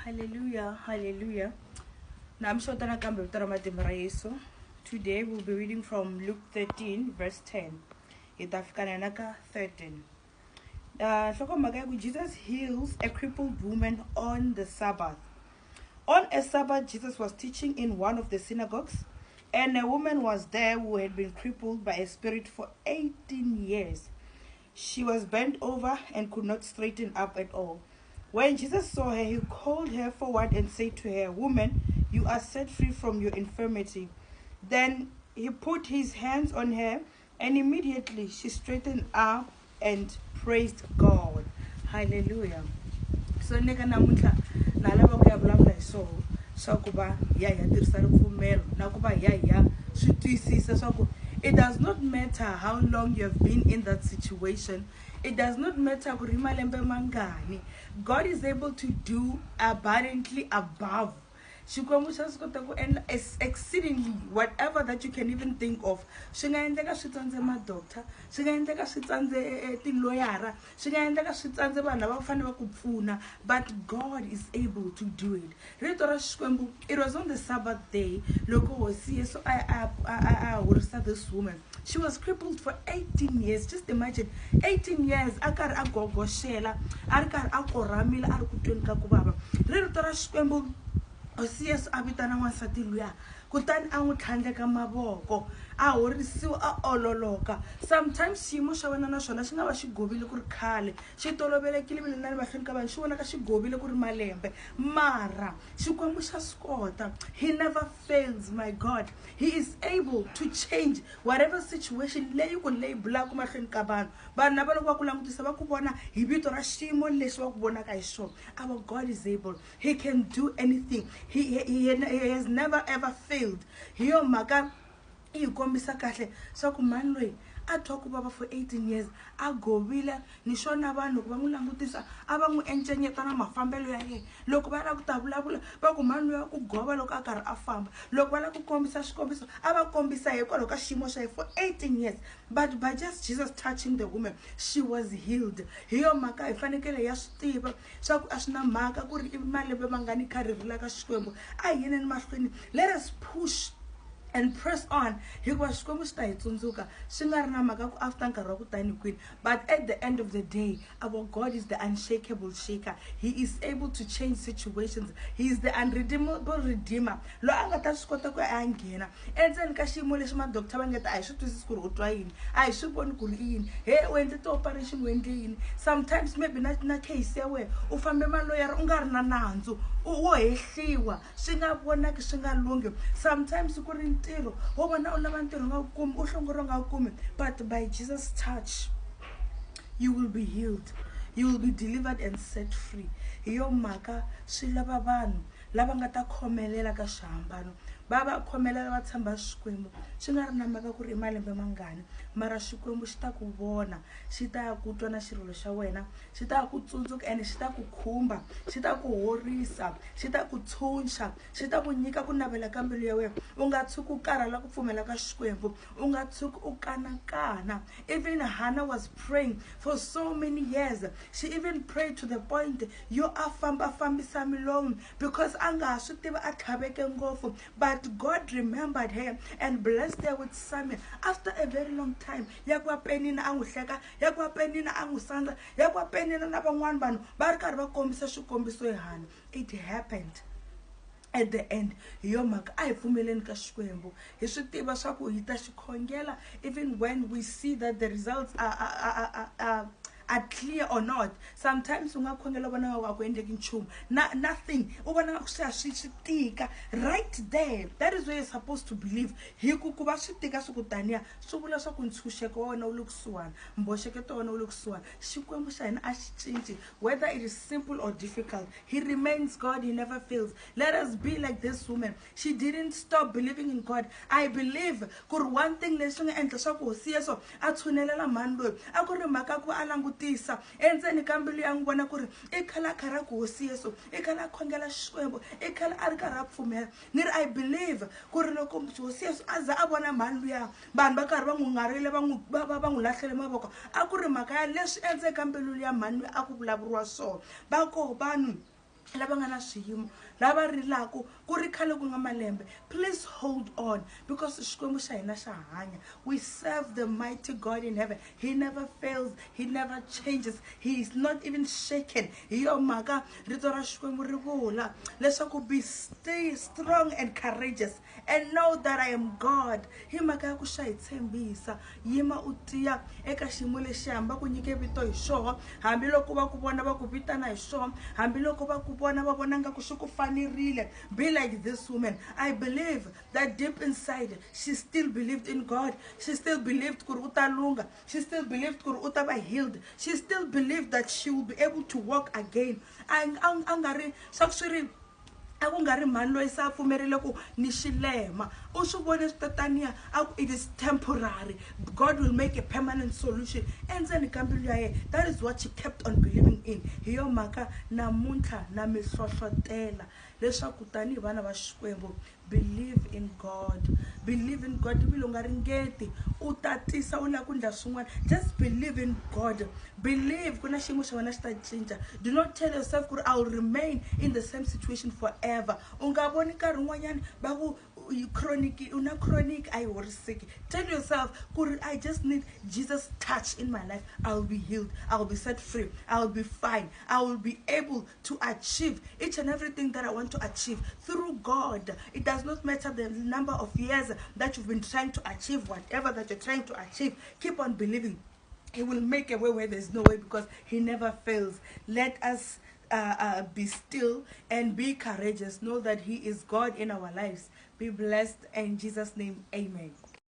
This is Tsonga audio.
Hallelujah, hallelujah. Na mi xota nakambe vito ra matimba ra Yesu. Today we'll be reading from Luke 13 verse 10. Hi ta fika na yena ka 13. Nhlokomhaka ya ku Jesus heals a crippled woman on the Sabbath. On a Sabbath, Jesus was teaching in one of the synagogues, and a woman was there who had been crippled by a spirit for 18 years. She was bent over and could not straighten up at all. When Jesus saw her, he called her forward and said to her, Woman, you are set free from your infirmity. Then he put his hands on her, and immediately she straightened up and praised God. Hallelujah. So neka namuntlha na lava ku ya vulavula hi swoho swa ku va hi ya hi ya tirhisa ripfumelo na ku va hi ya hi ya swi twisisa swa ku it does not matter how long you have been in that situation. It does not matter ku ri malembe mangani. God is able to do abundantly above. Xikwembu xa swi kota ku endla exceedingly whatever that you can even think of. Swi nga endleka swi tsandze ma-doctor, swi nga endleka swi tsandze tiloyara, swi nga endleka swi tsandze vanhu lava va fanele va ku pfuna, but God is able to do it. Rito ra Xikwembu, it was on the Sabbath day loko Hosi Yesu a horisa this woman. She was crippled for 18 years. Just imagine, 18 years a karhi a gogoxela, a ri karhi a korhamile, a ri ku tweni ka ku vava. Rito ra Xikwembu, Hosi Yesu a vitana n'wansati luya, kutani a n'wi tlhandleka mavoko, a horisiwa, a ololoka. Sometimes xiyimo xa wena na xona xi nga va xi govile ku ri khale, xi tolovelekile vile na le mahlweni ka vanhu, xi vonaka xi govile ku ri malembe, mara Xikwembu xa swi kota. He never fails, my God. He is able to change whatever situation leyi ku labelaka mahlweni ka vanhu. Vanhu lava loko va ku langutisa va ku vona hi vito ra xiyimo lexi va ku vonaka hi xona. Our God is able. He can do anything. He has never ever failed. Hi yo mhaka yi hi kombisa kahle swa ku mhani loyi a twa ku vava for 18 years, a govile ni xona vanhu loko va n'wi langutisa a va n'wi encenyeta na mafambelo ya yena. Loko va lava ku ta vulavula va ku mhani loyi a ku gova loko a karhi a famba. Loko va lava ku kombisa xikombiso a va kombisa hikwalaho ka xiyimo xa yena for 18 years. But by just Jesus touching the woman, she was healed. Hi yo mhaka hi fanekele ya swi tiva swa ku a swi na mhaka ku ri i malembe mangani kha ri rilaka Xikwembu. A hi yeneni mahlweni, let us push and press on, hikuva Xikwembu xi ta hi tsundzuka swi nga ri na mhaka ku after nkarhi wa ku tani kwini. But at the end of the day, our God is the unshakable shaker. He is able to change situations. He is the unredeemable redeemer. Loyi a nga ta swi kota ku ya a nghena endzeni ka xiyimo lexi ma-doctor va nge ta a hi swi twisisi ku ri u twa yini, a hi swi voni ku ri i yini, he u endle ti-operation, u endle yini. Sometimes maybe na case ya wena u fambe maloyara u nga ri na nandzu, wo hehliwa swi nga vonaki swi nga lunghi. Sometimes ku ri ntirho wo vona u lava ntirho u nga wu kumi, u hlongoriwa u nga wu kumi, but by Jesus touch you will be healed, you will be delivered and set free. Hi yo mhaka swi lava vanhu lava nga ta khomelela ka xihambano, va va khomelela va tshemba Xikwembu, swi nga ri na mhaka ku ri i malembe mangani, mara Xikwembu xi ta ku vona, xi ta ku twa na xirilo xa wena, xi ta ku tsundzuka ene xi ta ku khumba, xi ta ku horisa, xi ta ku tshunxa, xi ta ku nyika ku navela ka mbilu ya wena. U nga tshuki u karhala ku pfumela ka Xikwembu, u nga tshuki u kanakana. Even Hannah was praying for so many years. She even prayed to the point yo a famba fambisa milomu because a nga ha swi tivi a tlhaveke ngopfu. But God remembered her and blessed her with Samuel after a very long time. Ya ku va Penina a n'wi hleka, ya ku va Penina a n'wi sandza, ya ku va Penina na van'wani vanhu va ri karhi va kombisa xikombiso hi Hannah. It happened at the end. Hi yo mhaka a hi pfumeleni ka Xikwembu, hi swi tiva swa ku hi ta xi khongela even when we see that the results are clear or not. Sometimes u nga khongela u vona nga ku a ku endleki nchumu, na nothing, u vona nga ku swi ya swi tika right there. That is where you're supposed to believe. Hi ku ku va swi tika swi ku taniya swi vula swa ku ntshunxeko wa wena wu le kusuhani, mboxeketo wa wena wu le kusuhani. Xikwembu xa hina a xi cinci, whether it is simple or difficult. He remains God, he never fails. Let us be like this woman. She didn't stop believing in God. I believe ku ri one thing lexi nga endla swa ku Hosi Yesu a tshunelela mhani loyi a ku ri mhaka ku a langutisa endzeni ka mbilu ya n'wi vona ku ri i khale a karhi a ku Hosi Yesu, i khale a khongela Xikwembu, i khale a ri karhi a pfumela. Ni ri I believe ku ri loko Hosi Yesu a za a vona mhani luya vanhu va karhi va n'wi ngarile, va n'wi lahlele mavoko, a ku ri mhaka ya leswi endzeni ka mbilu ya mhani luya a ku vulavuriwa swona. Va koho vanhu Lava nga na swiyimo, lava rilaku ku ri khale ku nga malembe, please hold on, because Xikwembu xa hina xa hanya. We serve the mighty God in heaven. He never fails, he never changes, he is not even shaken. Hi yo mhaka rito ra Xikwembu ri vula leswaku be stay strong and courageous and know that I am God. Hi mhaka ya ku xa hi tshembisa, yima u tiya eka xiyimo lexi hambi va ku nyike vito hi xoho, hambiloko va ku vona va ku vitana hi xoho, hambiloko va ku vona va vona nga ku swi ku fanerile. Be like this woman. I believe that deep inside she still believed in God. She still believed ku ri u ta lungha. She still believed ku ri u ta va healed. She still believed that she will be able to walk again. A nga ri swa ku swi ri a ku nga ri mhani loyi se a pfumerile ku ni xilema. U swi vone swi tataniya, a ku it is temporary, God will make a permanent solution. Endzeni ka mbilu ya yena, that is what she kept on believing in. Hi yo mhaka namuntlha na mi hlohlotela leswaku tanihi vana va Xikwembu, believe in God, believe in God. Ivile u nga ringeti u tatisa u lava ku endla swin'wana, just believe in God. Believe ku na xiyimo xa wena xi ta cinca. Do not tell yourself ku ri I will remain in the same situation forever. U nga voni nkarhi wun'wanyana va ku chronic, u na chronic a yi horiseki. Tell yourself ku ri I just need Jesus' touch in my life, I will be healed, I will be set free, I will be fine, I will be able to achieve each and everything that I want to achieve through God. It does not matter the number of years that you've been trying to achieve whatever that you're trying to achieve. Keep on believing. He will make a way where there's no way, because he never fails. Let us be still and be courageous. Know that he is God in our lives. Be blessed in Jesus' name. Amen.